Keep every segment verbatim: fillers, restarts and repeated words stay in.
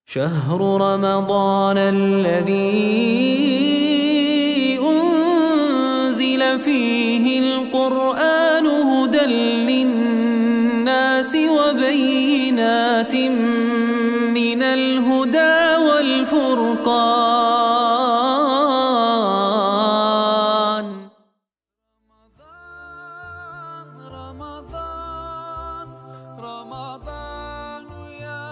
شهر رمضان الذي أنزل فيه القرآن هدى للناس وبينات من الهدى والفرقان. رمضان، رمضان، رمضان يا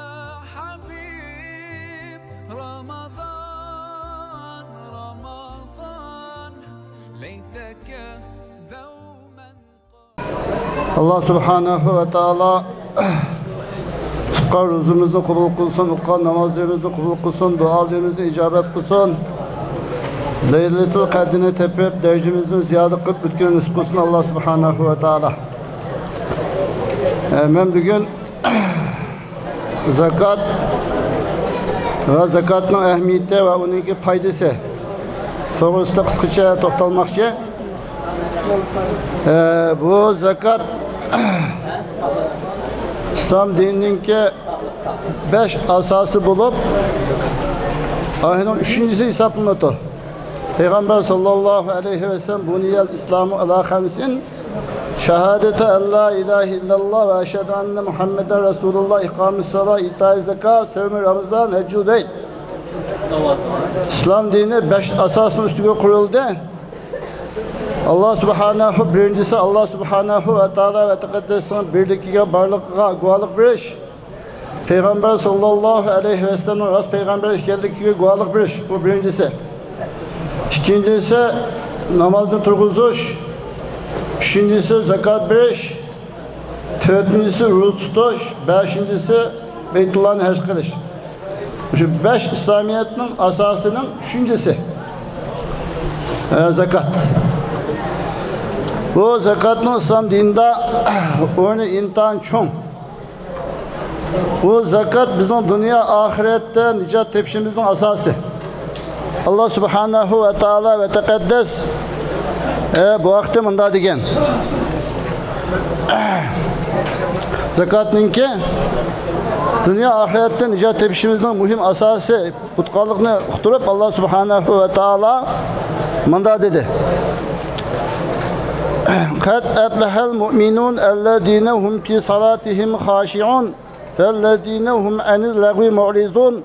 حبيب، رمضان، رمضان، ليتك دوما قريب. ئاللا سۇبھانەھۇ ۋە تائالا تۇتقان روزىمىزنى قوبۇل قىلسۇن، ئوقۇغان نامازلىرىمىزنى قوبۇل قىلسۇن، دۇئالىرىمىزنى ئىجابەت قىلسۇن. لەيلەتۇل قەدرىنى تېپىپ، دەرىجىمىزنى زىيادە قىلىپ ئۆتكىلى نېسىپ قىلسۇن ئاللا سۇبھانەھۇ ۋە تائالا. ئە، مەن بۈگۈن زاكات ۋە زاكاتنىڭ ئەھمىيىتى ۋە ئۇنىڭكى پايدىسى توغرىسىدا قىسقىچە توختالماقچى. ئە، بۇ زاكات ئىسلام دىنىنىڭكى بەش ئاساسى بولۇپ، ئاينىڭ ئۈچىنچىسى ھېسابلىنىدۇ. پەيغەمبەر ساللاللاھۇ ئەلەيھى ۋەسەللەم، بۇنىيەل ئىسلامۇ ئەلا خەمسىن، شاھادەتە ئەللا ئىلاھە ئىللاللا ۋە ئەشھەدۇ ئەننە مۇھەممەدەن رەسۇلۇللا، ئىقامۇس سالا، ئىتائى زاكا، سەۋمى رامىزان، ھەججۇل بەيت. ئىسلام دىنى بەش ئاساسنىڭ ئۈستىگە قۇرۇلدى. ئاللا سۇبھانەھۇ، بىرىنچىسى، ئاللا سۇبھانەھۇ ۋە تائالا ۋە تەقەددەسنىڭ بىرلىكىگە، بارلىقىغا گۇۋاھلىق بېرىش. پەيغەمبەر ساللاللاھۇ ئەلەيھى ۋەسەللەمنىڭ راست پەيغەمبەر ئىكەنلىكىگە گۇۋاھلىق بېرىش، بۇ بىرىنچىسى. ئىككىنچىسى، نامازنى تۇرغۇزۇش. ئۈچىنچىسى، زاكات بېرىش. تۆتىنچىسى، روزا تۇتۇش. بەشىنچىسى، بەيتۇللانى ھەج قىلىش. شۇ بەش ئىسلامىيەتنىڭ ئاساسىنىڭ ئۈچىنچىسى، ئە، زاكات. بۇ زاكاتنىڭ ئىسلام دىنىدا ئورنى ئىنتايىن چوڭ. بۇ زاكات بىزنىڭ دۇنيا ئاخىرەتتە نىجات تېپىشىمىزنىڭ ئاساسى. ئاللا سۇبھانەھۇ ۋە تائالا ۋە تەقەددەس، ئە، بۇ ھەقتە مۇنداق دېگەن. زاكاتنىڭكى دۇنيا ئاخىرەتتە نىجات تېپىشىمىزنىڭ مۇھىم ئاساسى بولغانلىقىنى ئۇقتۇرۇپ، ئاللا سۇبھانەھۇ ۋە تائالا مۇنداق دېدى: قەد ئەفلەھەل مۇئمىنۇن ئەللەزىنە ھۇم فى صلاتىھىم خاشىئۇن ۋەللەزىنە ھۇم ئەنىل لەغۋى مۇئرىزۇن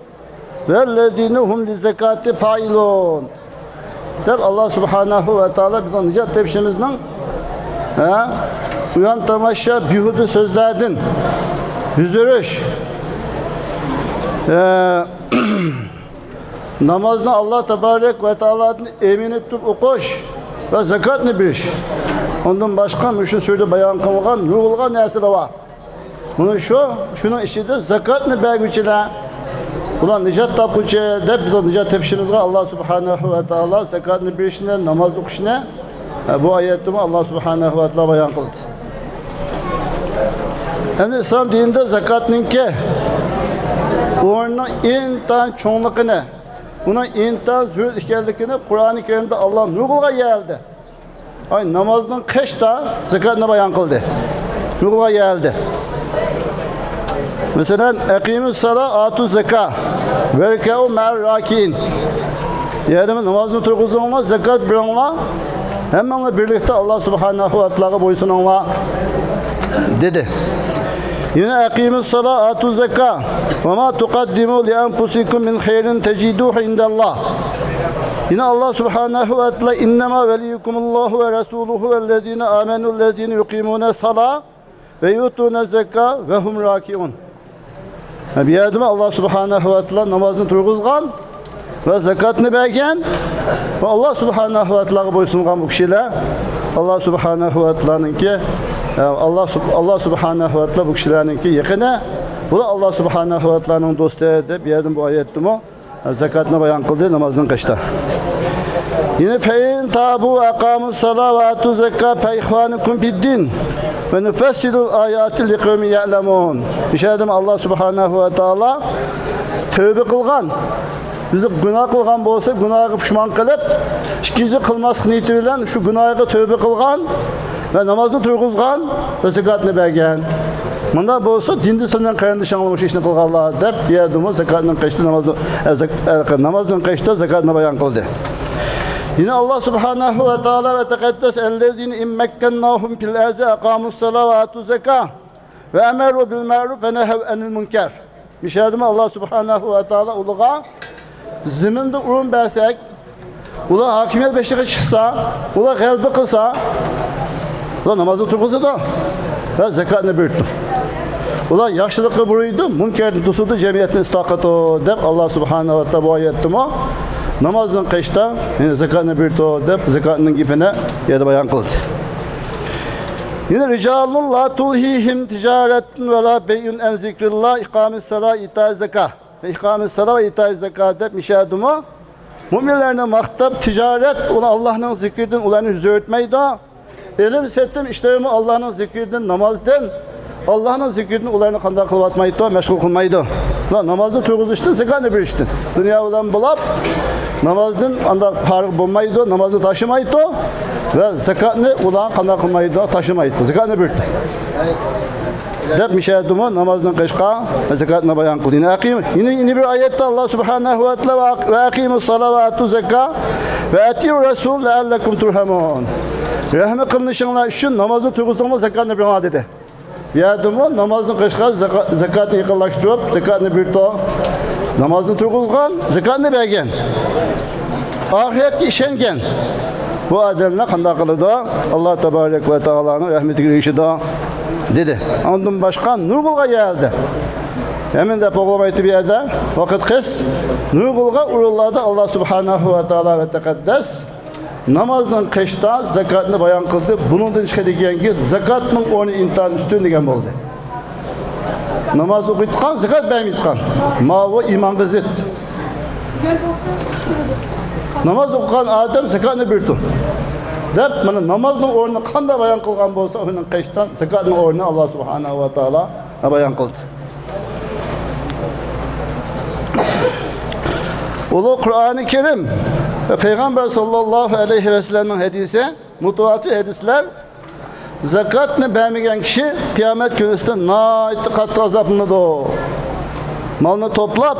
ۋەللەزىنە ھۇم لىززاكاتى فائىلۇن، دەپ، ئاللا سۇبھانەھۇ ۋە تائالا بىزنىڭ نىجات تېپىشىمىزنىڭ، ھە، ئۇيان تاماشا، بىھۇدە سۆزلەردىن يۈز ئۆرۈش، ھە، نامازنى ئاللا تەبارەك ۋە تائالادىن ئېمىنەت تۇتۇپ ئوقۇش ۋە زاكاتنى بېرىش. ئۇندىن باشقا مۇشۇ سۈرىدە بايان قىلىنغان نۇرغۇنلىغان نەرسىلەر بار. مانا شۇ، شۇنىڭ ئىچىدە زاكاتنى بەرگۈچىلەر، بۇلار نىجات تاپقۇچى دەپ، بىزنىڭ نىجات تېپىشىمىزغا ئاللا سۇبھانەھۇ ۋە تائالا زاكاتنى بېرىشنى، ناماز ئوقۇشنى، ھە، بۇ ئايەتتىمۇ ئاللا سۇبھانەھۇ ۋە تائالا بايان قىلدى. ئەمدى ئىسلام دىنىدا زاكاتنىڭكى ئورنىنىڭ ئىنتايىن چوڭلۇقىنى، ئۇنىڭ ئىنتايىن زۆرۈر ئىكەنلىكىنى قۇرئانى كەرىمدە ئاللا نۇرغۇنلىغان يەردە، ئاي، نامازدىن قېشىدا زاكاتنى بايان قىلدى. نۇرغۇنلىغان يەردە. مەسىلەن، ئەقىمۇس سالا ئاتۇز زاكا ۋەركەئۇ مەئەر راكىئىن. يەنى نامازنى تۇرغۇزۇڭلار، زاكات بېرىڭلار، ھەممىڭلار بىرلىكتە ئاللا سۇبھانەھۇ ۋە تائالاغا بويسۇنۇڭلار، دېدى. يەنە ئەقىمۇس سالا ئاتۇز زاكا ۋە ما تۇقەددىمۇ لىئەنفۇسىكۇم مىن خەيرىن تەجىدۇھۇ ئىندەللا. يەنە ئاللا سۇبھانەھۇ ۋە تائالا، ئىننەما ۋەلىييۇكۇمۇللاھۇ ۋە رەسۇلۇھۇ ۋەللەزىنە ئامەنۇللەزىنە يۇقىمۇنەس سالا ۋە يۇئتۇنەز زاكا ۋە ھۇم راكىئۇن. بۇ يەردىمۇ ئاللا سۇبھانەھۇ ۋە تائالا نامازنى تۇرغۇزغان ۋە زاكاتنى بەرگەن ۋە ئاللا سۇبھانەھۇ ۋە تائالاغا بويسۇنغان بۇ كىشىلەر ئاللا سۇبھانەھۇ ۋە تائالانىڭكى، ئاللا سۇب-، ئاللا سۇبھانەھۇ ۋە تائالا بۇ كىشىلەرنىڭكى يېقىنى، بۇلار ئاللا سۇبھانەھۇ ۋە تائالانىڭ دوستى دەپ بۇ يەردىمۇ بۇ ئايەتتىمۇ زاكاتنى بايان قىلدى، نامازنىڭ قېشىدا. يەنە فەئىن تابۇ ۋە ئەقامۇس سالا ۋە ئاتۇز زاكا فە ئىخۋانۇكۇم فىددىن ۋە نۇفەسسىلۇل ئاياتى لىقەۋمىن يەئلەمۇن. مۇشۇ يەردىمۇ ئاللا سۇبھانەھۇ ۋە تائالا تەۋبە قىلغان، بىزى گۇناھ قىلغان بولسا، گۇناھىغا پۇشمان قىلىپ، ئىككىنچى قىلماسلىق نىيىتى بىلەن شۇ گۇناھىغا تەۋبە قىلغان ۋە نامازنى تۇرغۇزغان ۋە زاكاتنى بەرگەن. مۇنداق بولسا، دىندا سىلىنىڭ قېرىندىشىڭلار مۇشۇ ئىشنى قىلغانلار، دەپ، بۇ يەردىمۇ زاكاتنىڭ قېشىدا نامازنىڭ، ئە، زاك-، ئە، نامازنىڭ قېشىدا زاكاتنى بايان قىلدى. يەنە ئاللا سۇبھانەھۇ ۋە تائالا ۋە تەقەددەس: «ئەللەزىنە ئىن مەككەنناھۇم فىل ئەرزى ئەقامۇس سالاۋە ۋە ئاتۇز زاكا ۋە ئەمەرۇ بىل مەرۇف ۋە نەھەۋ ئەنىل مۇنكەر.» مۇشۇ يەردىمۇ ئاللا سۇبھانەھۇ ۋە تائالا ئۇلىغا زېمىندا ئورۇن بەرسەك، ئۇلار ھاكىمىيەت بېشىغا چىقسا، ئۇلار غەلىبە قىلسا، ئۇلار نامازنى تۇرغۇزىدۇ ۋە زاكاتنى بېرىدۇ. ئۇلار ياخشىلىققا بۇيرۇيدۇ، مۇنكەردىن توسىدۇ، جەمئىيەتنى ئىسلاھ قىلىدۇ، دەپ ئاللا سۇبھانەھۇ ۋە تائالا بۇ ئايەتتىمۇ نامازنىڭ قېشىدا، يەنى زاكاتنى بېرىدۇ، دەپ زاكاتنىڭ گېپىنى بۇ يەردە بايان قىلدى. يەنە رىجالۇن لا تۇلھىھىم تىجارەتۇن ۋە لا بەيئۇن ئەن زىكرىللا ئىقامىس سالا ئىتائىز زاكا. ۋە ئىقامىس سالا ۋە ئىتائىز زاكا، دەپ مۇشۇ يەردىمۇ مۆمىنلەرنى ماختاپ، تىجارەت، ئۇلار ئاللانىڭ زىكرىدىن ئۇلارنى يۈز ئۆرۈتمەيدۇ. ئېلىم سېتىم ئىشلىرىمۇ ئاللانىڭ زىكرىدىن، نامازدىن، ئاللانىڭ زىكرىدىن ئۇلارنى قانداق قىلىۋاتمايدۇ، مەشغۇل قىلمايدۇ. ئۇلار نامازنى تۇرغۇزۇشتىن، زاكاتنى بېرىشتىن، دۇنيا بىلەن بولاپ، نامازدىن ئانداق پارىغ بولمايدۇ، نامازنى تاشلىمايدۇ ۋە زاكاتنى ئۇلار قانداق قىلمايدۇ، تاشلىمايدۇ، زاكاتنى بېرىدۇ. دەپ مۇشۇ يەردىمۇ نامازنىڭ قېشىدا زاكاتنى بايان قىلدى. يەنە ئەقىم-، يەنە، يەنە بىر ئايەتتە ئاللا سۇبھانەھۇ ۋە تائالا ۋە، ۋە ئەقىمۇس سالا ۋە ئاتۇز زاكا ۋە ئەتىئۇر رەسۇل لەئەللەكۇم تۇرھەمۇن. رەھمى قىلىنىشىڭلار ئۈچۈن نامازنى تۇرغۇزۇڭلار، زاكاتنى بېرىڭلار، دېدى. بۇ يەردىمۇ نامازنىڭ قېشىغا زاكا-، زاكاتنى يېقىنلاشتۇرۇپ، زاكاتنى بېرىدۇ. نامازنى تۇرغۇزغان، زاكاتنى بەرگەن. ئاخىرەتكە ئىشەنگەن. بۇ ئادەملەر قانداق قىلىدۇ؟ ئاللا تەبارەك ۋە تائالانىڭ رەھمىتىگە ئېرىشىدۇ، دېدى. ئاندىن باشقا نۇرغۇنلىغان يەردە. ھەممىنى دەپ بولمايتتى بۇ يەردە. ۋاقىت قىس. نۇرغۇنلىغان ئورۇنلاردا ئاللا سۇبھانەھۇ ۋە تائالا ۋە تەقەددەس نامازنىڭ قېشىدا زاكاتنى بايان قىلدى. بۇنىڭدىن چىقىدىكەنكى، زاكاتنىڭ ئورنى ئىنتايىن ئۈستۈن دېگەن بولدى. ناماز ئوقۇيدىغان، زاكات بەرمەيدىغان. ماۋۇ ئىمانغا زىت. ناماز ئوقۇغان ئادەم زاكاتنى بېرىدۇ، دەپ، مانا نامازنىڭ ئورنىنى قانداق بايان قىلغان بولسا، ئۇنىڭ قېشىدا زاكاتنىڭ ئورنىنى ئاللا سۇبھانەھۇ ۋە تائالا بايان قىلدى. ئۇلۇغ قۇرئانى كەرىم، پەيغەمبەر ساللاللاھۇ ئەلەيھى ۋەسەللەمنىڭ ھەدىسى، مۇتەۋاتىر ھەدىسلەر، زاكاتنى بەرمىگەن كىشى قىيامەت كۈنىسىدە ناھايىتى قاتتىق ئازابلىنىدۇ. مالنى توپلاپ،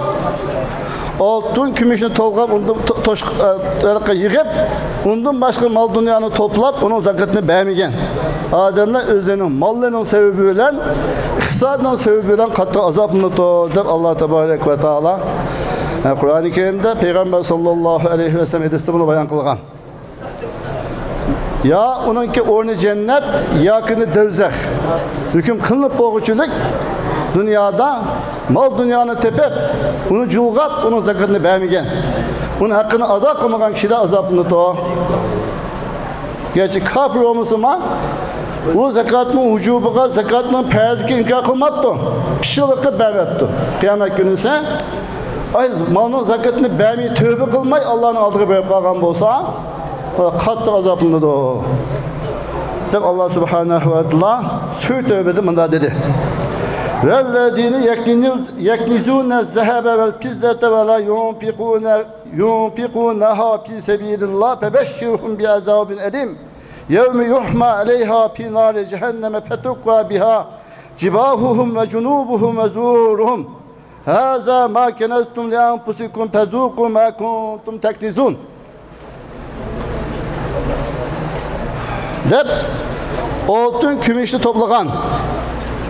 ئالتۇن، كۈمۈشنى تولغاپ، ئۇندىن تو-، توش-، ئە، يىغىپ، ئۇندىن باشقا مال دۇنيانى توپلاپ، ئۇنىڭ زاكىتىنى بەرمىگەن ئادەملەر ئۆزلىرىنىڭ ماللىرىنىڭ سەۋەبى بىلەن، ئىقتىسادىنىڭ سەۋەبى بىلەن قاتتىق ئازابلىنىدۇ، دەپ ئاللا تەبارەك ۋە تائالا، ئە، قۇرئانى كەرىمدە پەيغەمبەر ساللاللاھۇ ئەلەيھى ۋەسەللەم ھەدىستە بۇنى بايان قىلغان. يا ئۇنىڭكى ئورنى جەننەت، ياكى دوزاخ. ھۆكۈم قىلىنىپ بولغۇچىلىك دۇنيادا مال دۇنيانى تېپىپ، ئۇنى جۇلغاپ، ئۇنىڭ زاكىتىنى بەرمىگەن، ئۇنىڭ ھەققىنى ئادا قىلمىغان كىشىلەر ئازابلىنىدۇ. گەرچە كاپىر بولمىسىمۇ، ئۇ زاكاتنىڭ ۋۇجۇبىغا، زاكاتنىڭ پەرزىگە ئىنكار قىلماپتۇ، پىششىقلىق قىلىپ بەرمەپتۇ. قىيامەت كۈنىسى، ئاي، مالنىڭ زاكىتىنى بەرمەي، تۆبە قىلماي، ئاللانىڭ ئالدىغا بېرىپ قالغان بولسا، قاتتىق ئازابلىنىدۇ، دەپ ئاللا سۇبھانەھۇ ۋە تائالا سۈرە تەۋبىدە مۇنداق دېدى: والذين يكنزون الذهب والفضة ولا ينفقون، ينفقونها في سبيل الله فبشرهم بعذاب أليم يوم يحمى عليها في نار جهنم فتكوى بها جباههم وجنوبهم وظهورهم هذا ما كنزتم لأنفسكم فذوقوا ما كنتم تكنزون. دەپ، ئالتۇن، كۈمۈشنى توپلىغان،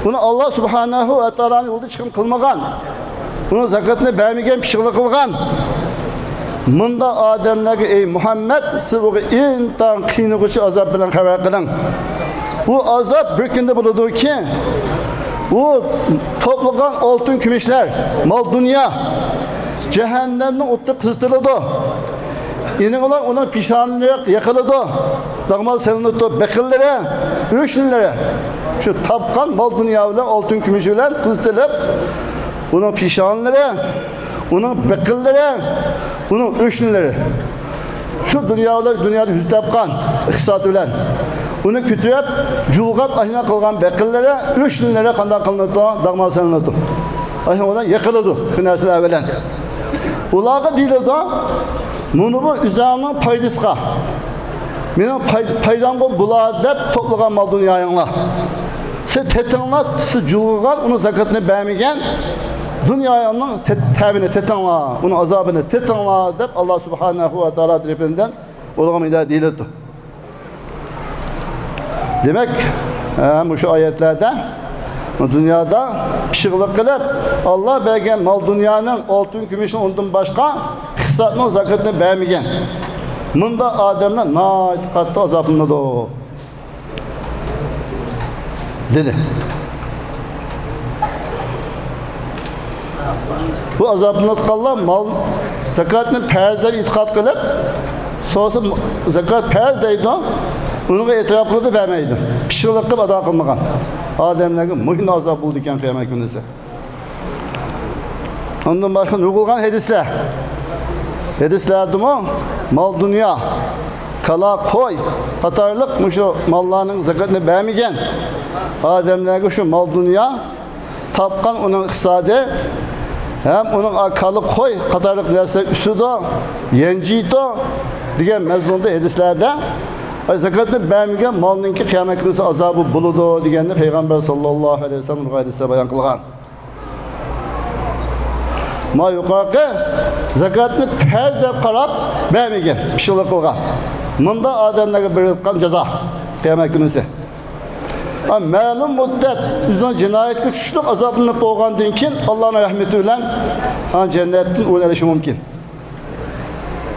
ئۇنى ئاللا سۇبھانەھۇ ۋە تائالانىڭ يولىدا چىقىم قىلمىغان، ئۇنىڭ زاكىتىنى بەرمىگەن، پىششىقلىق قىلغان، مۇنداق ئادەملەرگە، ئەي مۇھەممەد، سىز ئۇغا ئىنتايىن قىينىغۇچى ئازاب بىلەن خەۋەر قىلىڭ. بۇ ئازاب بىر كۈندە بولىدۇكى، ئۇ توپلىغان ئالتۇن، كۈمۈشلەر، مال دۇنيا جەھەننەمنىڭ ئوتىدا قىزىتىلىدۇ. ئېنىڭلار ئۇنىڭ پېشانىلىرى يېقىلىدۇ، داغمال سېلىنىدۇ، بېقىنلىرى، ئۆشنىلىرى، شۇ تاپقان مال دۇنيا بىلەن، ئالتۇن، كۈمۈش بىلەن قىزىتىلىپ، ئۇنىڭ پېشانىلىرى، ئۇنىڭ بېقىنلىرى، ئۇنىڭ ئۆشنىلىرى. شۇ دۇنيا بىلەن، دۇنيادا يۈز تاپقان ئىقتىسادى بىلەن ئۇنى كۆتۈرۈپ، جۇلغاپ، ئاشۇنداق قىلغان بېقىنلىرى، ئۆشنىلىرى قانداق قىلىنىدۇ؟ داغمال سېلىنىدۇ. ئاشۇنىڭ بىلەن يېقىلىدۇ بۇ نەرسىلەر بىلەن. ئۇلارغا دېيىلىدۇ، مۇنۇ بۇ ئۆزۈڭنىڭ پايدىسىغا، مېنىڭ پاي-، پايدامغا بولا دەپ توپلىغان مال دۇنيايىڭلار. سىز تېتىڭلار، سىز جۇلغىغان ئۇنىڭ زاكاتنى بەرمىگەن دۇنيانىڭ تە-، تەمىنى تېتىڭلار، ئۇنىڭ ئازابىنى تېتىڭلار دەپ، ئاللا سۇبھانەھۇ ۋە تائالا تەرىپىندىن ئۇلارغا مۇنداق دېيىلىدۇ. دېمەك، ھە، مۇشۇ ئايەتلەردە دۇنيادا پىششىقلىق قىلىپ، ئاللا بەرگەن مال دۇنيانىڭ ئالتۇن، كۈمۈشنىڭ، ئۇنىڭدىن باشقا ئىقتىسادنىڭ زاكىتىنى بەرمىگەن مۇنداق ئادەملەر ناھايىتى قاتتىق ئازابلىنىدۇ، دېدى. بۇ ئازابلىنىۋاتقانلار مال زاكاتنى پەرز دەپ ئېتىقاد قىلىپ، سورىسا زاكات پەرز دەيدۇ، ئۇنىڭغا ئېتىراپ قىلىدۇ، بەرمەيدۇ. پىششىقلىق قىلىپ ئادا قىلمىغان ئادەملەرگە مۇھىم ئازاب بولىدىكەن قىيامەت كۈنىسى. ئۇندىن باشقا نۇرغۇنلىغان ھەدىسلەر. ھەدىسلەردىمۇ مال دۇنيا، كالا، قوي قاتارلىق مۇشۇ ماللارنىڭ زاكاتنى بەرمىگەن ئادەملەرگە شۇ مال دۇنيا تاپقان ئۇنىڭ ئىقتىسادى ھەم ئۇنىڭ كالا، قوي قاتارلىق نەرسىلەر ئۈسىدۇ، يەنجىيدۇ دېگەن مەزمۇندا ھەدىسلەردە زاكاتنى بەرمىگەن مالنىڭكى قىيامەت كۈنىسى ئازابى بولىدۇ دېگەننى پەيغەمبەر ساللاللاھۇ ئەلەيھى ۋەسەللەم ھەدىسىدە بايان قىلغان. ما يۇقىرىقى زاكاتنى پەرز دەپ قاراپ بەرمىگەن، پىششىقلىق قىلغان مۇنداق ئادەملەرگە بېرىلىدىغان جازا قىيامەت كۈنىسى. ھا، مەلۇم مۇددەت ئۆزىنىڭ جىنايەتكە چۈشۈپ ئازابلىنىپ بولغاندىن كېيىن، ئاللانىڭ رەھمىتى بىلەن، ھا، جەننەتتىن ئورۇن ئېلىشى مۇمكىن.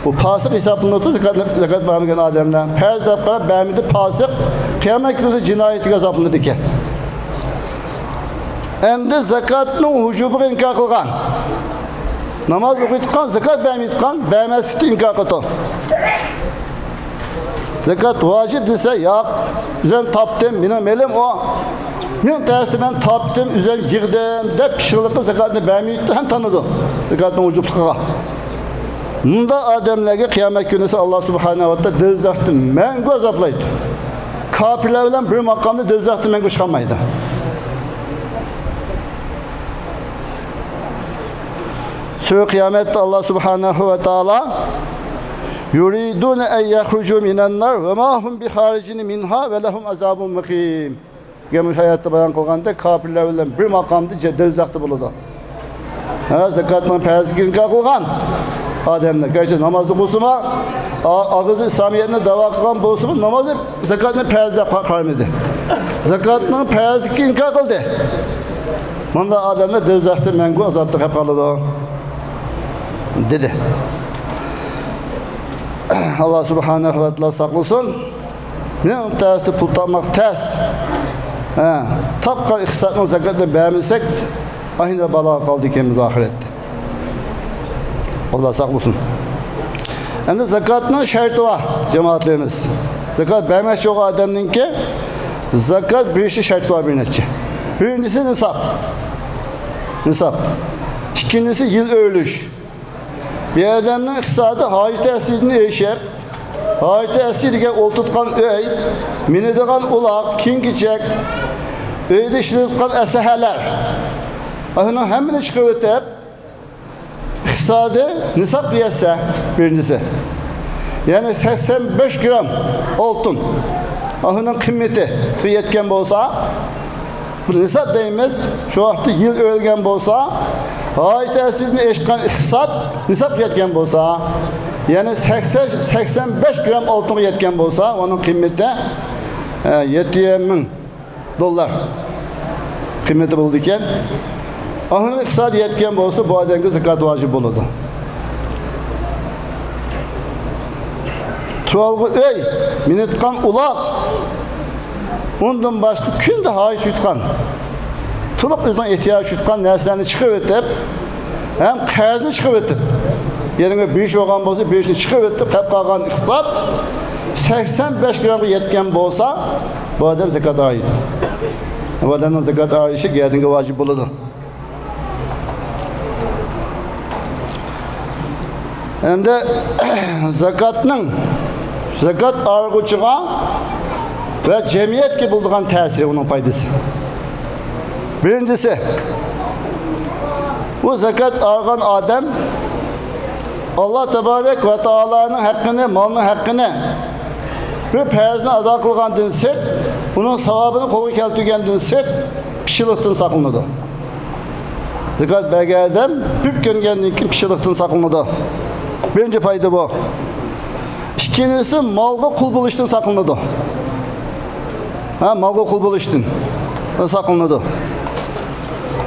بۇ پاسىق ھېسابلىنىدۇ، زاكات، زاكات بەرمىگەن ئادەملەر. پەرز دەپ قاراپ بەرمىدى، پاسىق. قىيامەت كۈنىدە جىنايىتىگە ئازابلىنىدىكەن. ئەمدى زاكاتنىڭ ۋۇجۇبىغا ئىنكار قىلغان. ناماز ئوقۇيدىغان، زاكات بەرمەيدىغان، بەرمەسلىكتىن ئىنكار قىلىدۇ. زاكات ۋاجىپ دېسە، ياق، ئۆزۈم تاپتىم، مېنىڭ مېلىم ئۇ. مېنىڭ تەسىدە مەن تاپتىم، ئۆزۈم يىغدىم دەپ پىششىقلىقى زاكاتنى بەرمەيدۇ ھەم تانىدۇ زاكاتنىڭ ۋۇجۇبلۇقىغا. مۇنداق ئادەملەرگە قىيامەت كۈنىسى ئاللا سۇبھانەھۇ ۋە تائالا دوزاختا مەڭگۈ ئازابلايدۇ. كاپىرلار بىلەن بىر ماقامدا دوزاختا مەڭگۈ چىقالمايدۇ. سۈرە قىيامەتتە ئاللا سۇبھانەھۇ ۋە تائالا يۇرىدۇنە ئەن يەخرۇجۇ مىنەن نار ۋە ما ھۇم بىخارىجىن مىنھا ۋە لەھۇم ئازابۇن مۇقىم دېگەن مۇشۇ ئايەتتە بايان قىلغاندەك، كاپىرلار بىلەن بىر ماقامدا جە-، دوزاختا بولىدۇ. ھە، زاكاتنىڭ پەرزلىكىنى ئىنكار قىلغان ئادەملەر، گەرچە نامازنى قىلسىمۇ، ئا-، ئاغزى ئىسلامىيەتنى داۋا قىلغان بولسىمۇ، نامازنى، زاكاتنى پەرز دەپ قا-، قارىمىدى. زاكاتنىڭ پەرزلىكىنى ئىنكار قىلدى. مۇنداق ئادەملەر دوزاختا مەڭگۈ ئازابتا قېلىپ قالىدۇ، دېدى. ئاللا سۇبھانەھۇ ۋە تائالا ساقلىسۇن. نېمە تەستە پۇل تاپماق تەس. ھە، تاپقان ئىقتىسادنىڭ زاكاتىنى بەرمىسەك، ئاينى بالاغا قالىدىكەنمىز ئاخىرەتتە. ئاللا ساقلىسۇن. ئەمدى زاكاتنىڭ شەرتى بار، جامائەتلىرىمىز. زاكات بەرمەكچى بولغان ئادەمنىڭكى زاكات بېرىشى شەرتى بار بىر نەچچە. بىرىنچىسى نىساب. نىساب. ئىككىنچىسى يىل ئۆرۈلۈش. بىر ئادەمنىڭ ئىقتىسادى ھاجەت ئەسلىدىن ئېشىپ، ھاجەت ئەسلى دېگەن ئولتۇرىدىغان ئۆي، مىنىدىغان ئۇلاغ، كىيىم-كېچەك، ئۆيدە ئىشلىتىدىغان ئەسلىھەلەر، ئۇنىڭ ھەممىنى چىقىرىۋېتىپ، ئىقتىسادى نىسابقا يەتسە، بىرىنچىسى، يەنى سەكسەن بەش گرام ئالتۇن، ئۇنىڭ قىممىتى يەتكەن بولسا، بۇ نىساب دەيمىز. شۇ ۋاقىتتا يىل ئۆرۈلگەن بولسا، ھاجەت ئەسلىدىن ئېشقان ئىقتىساد نىسابقا يەتكەن بولسا، يەنى سەكسەن، سەكسەن بەش گرام ئالتۇنغا يەتكەن بولسا، ئۇنىڭ قىممىتى، ئە، يەتتە يۈز مىڭ دوللار قىممىتى بولىدىكەن. ئۇنىڭ ئىقتىسادى يەتكەن بولسا، بۇ ئادەمگە زاكات ۋاجىپ بولىدۇ. تۇرالغۇ ئۆي، مىنىدىغان ئۇلاغ، ئۇندىن باشقا كۈندە ھاجەت چۈشىدىغان، تولۇق ئۆزىنىڭ ئېھتىياجى چۈشىدىغان نەرسىلەرنى چىقىرىۋېتىپ، ھەم قەرزنى چىقىرىۋېتىپ، يەنە بىر ئىش بولغان بولسا، بىر ئىشنى چىقىرىۋېتىپ، قېلىپ قالغان ئىقتىساد سەكسەن بەش گرامغا يەتكەن بولسا، بۇ ئادەم زاكات ئالالايدۇ. بۇ ئادەمنىڭ زاكات ئالايىشى گەدىنىگە ۋاجىپ بولىدۇ. ئەمدى زاكاتنىڭ، زاكات ئالغۇچىغا ۋە جەمئىيەتكە بولىدىغان تەسىرى، ئۇنىڭ پايدىسى. بىرىنچىسى، بۇ زاكات ئالغان ئادەم ئاللا تەبارەك ۋە تائالانىڭ ھەققىنى، مالنىڭ ھەققىنى، بىر پەرزنى ئادا قىلغاندىن سىرت، ئۇنىڭ ساۋابىنى قولغا كەلتۈرگەندىن سىرت، پىششىقلىقتىن ساقلىنىدۇ. زاكات بەرگەن ئادەم بىر كۆرگەندىن كېيىن پىششىقلىقتىن ساقلىنىدۇ. بىرىنچى پايدا بۇ. ئىككىنچىسى، مالغا قۇل بولۇشتىن ساقلىنىدۇ. ھە، مالغا قۇل بولۇشتىن ساقلىنىدۇ.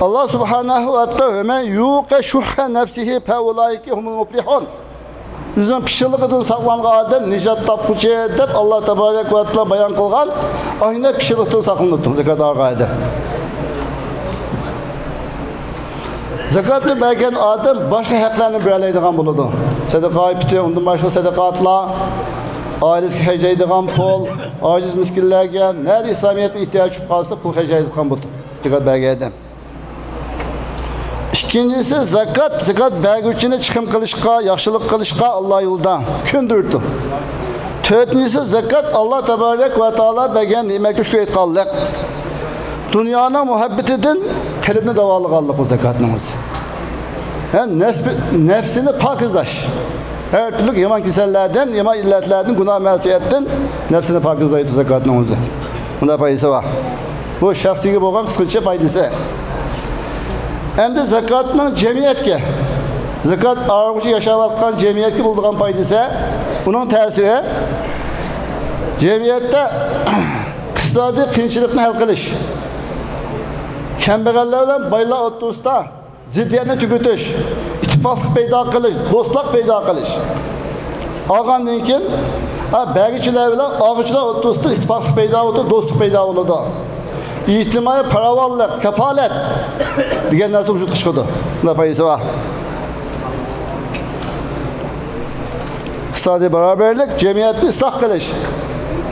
ئاللا سۇبھانەھۇ ۋە تائالا، «ۋە مەن يۇقە شۇھھە نەفسىھى فەئۇلائىكە ھۇمۇل مۇپلىھۇن.» ئۆزىنىڭ پىششىقلىقىدىن ساقلانغان ئادەم نىجات تاپقۇچى دەپ ئاللا تەبارەك ۋە تائالا بايان قىلغان، ئاينى پىششىقلىقتىن ساقلىنىدۇ زاكات ئالغان ئادەم. زاكاتنى بەرگەن ئادەم باشقا ھەقلەرنى بېرەلەيدىغان بولىدۇ. سەدىقە، پىتىر، ئۇندىن باشقا سەدىقاتلار، ئائىلىسىگە خەجلەيدىغان پۇل، ئاجىز مىسكىنلەرگە، نەدە ئىسلامىيەتنىڭ ئېھتىياجى چۈشۈپ قالسا، پۇل خەجلەيدىغان بولىدۇ زاكات بەرگەن ئادەم. ئىككىنچىسى، زاكات، زاكات بەرگۈچىنى چىقىم قىلىشقا، ياخشىلىق قىلىشقا ئاللا يولىدا كۆندۈرىدۇ. تۆتىنچىسى، زاكات ئاللا تەبارەك ۋە تائالا بەرگەن نېمەتكە شۈكۈر ئېيتقانلىق. دۇنيانىڭ مۇھەببىتىدىن قەلبنى داۋالىغانلىق بۇ زاكاتنىڭ ئۆزى. ھە، نەسپى-، نەپسىنى پاكىزلاش. ھەر تۈرلۈك يامان كېسەللەردىن، يامان ئىللەتلەردىن، گۇناھ مەسىيەتتىن نەپسىنى پاكىزلايدۇ زاكاتنىڭ ئۆزى. بۇنداق پايدىسى بار. بۇ شەخسىگە بولغان قىسقىچە پايدىسى. ئەمدى زاكاتنىڭ جەمئىيەتكە، زاكات ئالغۇچى ياشاۋاتقان جەمئىيەتكە بولىدىغان پايدىسى، ئۇنىڭ تەسىرى جەمئىيەتتە ئىقتىسادىي قىيىنچىلىقنى ھەل قىلىش، كەمبەغەللەر بىلەن بايلار ئوتتۇرىسىدا زىددىيەتنى تۈگىتىش، ئىتتىپاقلىق پەيدا قىلىش، دوستلۇق پەيدا قىلىش. ئالغاندىن كېيىن، ھە، بەرگۈچىلەر بىلەن ئالغۇچىلار ئوتتۇرىسىدا ئىتتىپاقلىق پەيدا بولىدۇ، دوستلۇق پەيدا بولىدۇ. ئىجتىمائىي پاراۋانلىق، كاپالەت دېگەن نەرسە ۋۇجۇدقا چىقىدۇ. بۇنداق پايدىسى بار. ئىقتىسادىي باراۋەرلىك، جەمئىيەتنى ئىسلاھ قىلىش،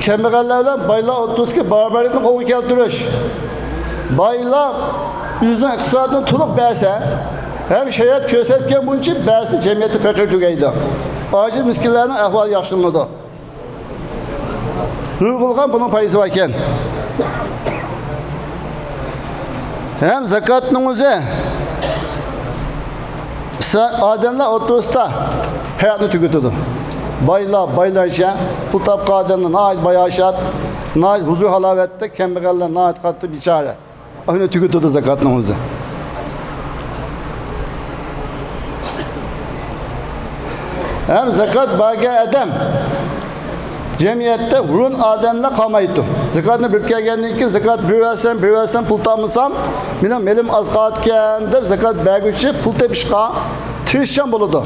كەمبەغەللەر بىلەن بايلار ئوتتۇرىسىدىكى باراۋەرلىكنى قولغا كەلتۈرۈش. بايلار ئۆزىنىڭ ئىقتىسادىنى تولۇق بەرسە، ھەم شەرىئەت كۆرسەتكەن بويىچە بەرسە، جەمئىيەتتە پەقىر تۈگەيدۇ. ئاجىز مىسكىنلەرنىڭ ئەھۋالى ياخشىلىنىدۇ. نۇرغۇنلىغان بۇنىڭ پايدىسى بار ئىكەن. ھەم زاكاتنىڭ ئۆزى ئىسا-، ئادەملەر ئوتتۇرىسىدا پەرقنى تۈگىتىدۇ. بايلار، بايلارچە، پۇل تاپقان ئادەملەر ناھايىتى باياشات، ناھايىتى ھۇزۇر-ھالاۋەتتە، كەمبەغەللەر ناھايىتى قاتتىق بىچارە. ئاينى تۈگىتىدۇ زاكاتنىڭ ئۆزى. ھەم زاكات بەرگەن ئادەم جەمئىيەتتە ھۇرۇن ئادەملەر قالمايدۇ. زاكاتنى بېرىپ كەلگەندىن كېيىن، زاكات بېرىۋەرسەم، بېرىۋەرسەم، پۇل تاپمىسام، مېنىڭ مېلىم ئاز قالىدىكەن دەپ، زاكات بەرگۈچى پۇل تېپىشقا تىرىشچان بولىدۇ.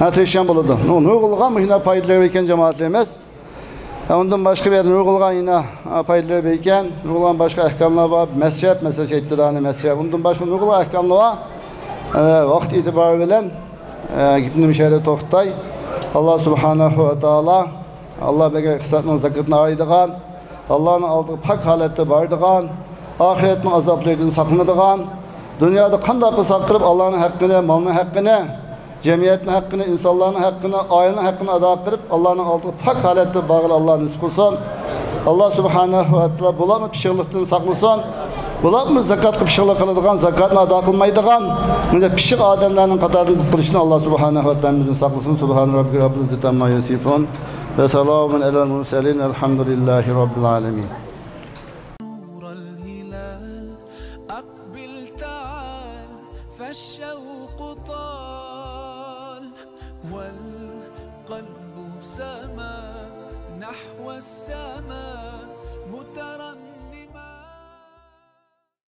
ھە، تىرىشچان بولىدۇ. نۇرغۇنلىغان مۇشۇنداق پايدىلىرى بار ئىكەن، جامائەتلىرىمىز. ئۇندىن باشقا بۇ يەردە نۇرغۇنلىغان يەنە پايدىلىرى بار ئىكەن، نۇرغۇنلىغان باشقا ئەھكاملار بار. مەسرەپ، مەسىلەن، شەھىدانە مەسرەپ. ئۇندىن باشقا نۇرغۇنلىغان ئەھكاملار بار. ئە، ۋاقىت ئېتىبارى بىلەن، ئە، گېپىم شۇ يەردە توختاي. ئاللا سۇبھانەھۇ ۋە تائالا، ئاللا بەرگەن ئىقتىسادنىڭ زاكىتىنى ئالايدىغان، ئاللانىڭ ئالدىغا پاك ھالەتتە بارىدىغان، ئاخىرەتنىڭ ئازابلىرىدىن ساقلىنىدىغان، دۇنيادا قانداق قىلساق قىلىپ، ئاللانىڭ ھەققىنى، مالنىڭ ھەققىنى، جەمئىيەتنىڭ ھەققىنى، ئىنسانلارنىڭ ھەققىنى، ئائىلىنىڭ ھەققىنى ئادا قىلىپ، ئاللانىڭ ئالدىغا پاك ھالەتتە بارغىلى ئاللا نېسىپ قىلسۇن. ئاللا سۇبھانەھۇ ۋە تائالا بۇلارمۇ پىششىقلىقتىن ساقلىسۇن. بۇلارمۇ زاكاتقا پىششىقلىق قىلىدىغان، زاكاتنى ئادا قىلمايدىغان، مۇنداق پىششىق ئادەملەرنىڭ قاتارىدىن قىلىشتىن ئاللا سۇبھانەھۇ ۋە تائالا ھەممىمىزنى ساقلىسۇن. سۇبھانە رەببىكە رەببىل ئىززەتى ئەمما يەسىفۇن. ۋە سالامۇن ئەلەل مۇرسەلىن. ۋەلھەمدۇلىللاھى رەببىل ئالەمىن. نور الهلال، أقبل تعال، فالشوق طال، والقلب سما نحو السماء، مترنما.